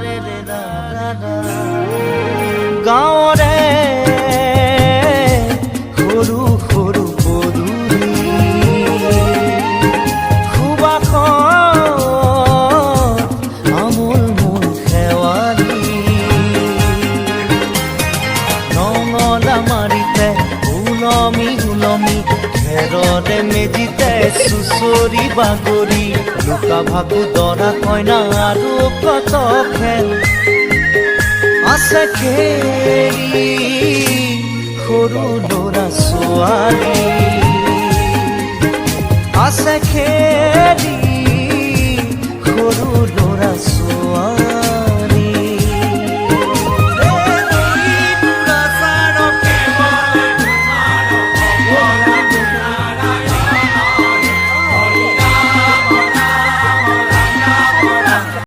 ৰে ৰে ৰা ৰা ৰা। গাঁৱৰে সৰু সৰু পদূলি, সুবাসত আমোল মোল শেৱালি, নঙলা মাৰিতে ওলমি ওলমি, খেৰৰে মেজিতে চুচৰি বাগৰি, লুকা ভাকু, দৰা কইনা আৰু কত খেল আছে খেলি সৰু ল'ৰা ছোৱালী, আছে খেলি সৰু ল'ৰা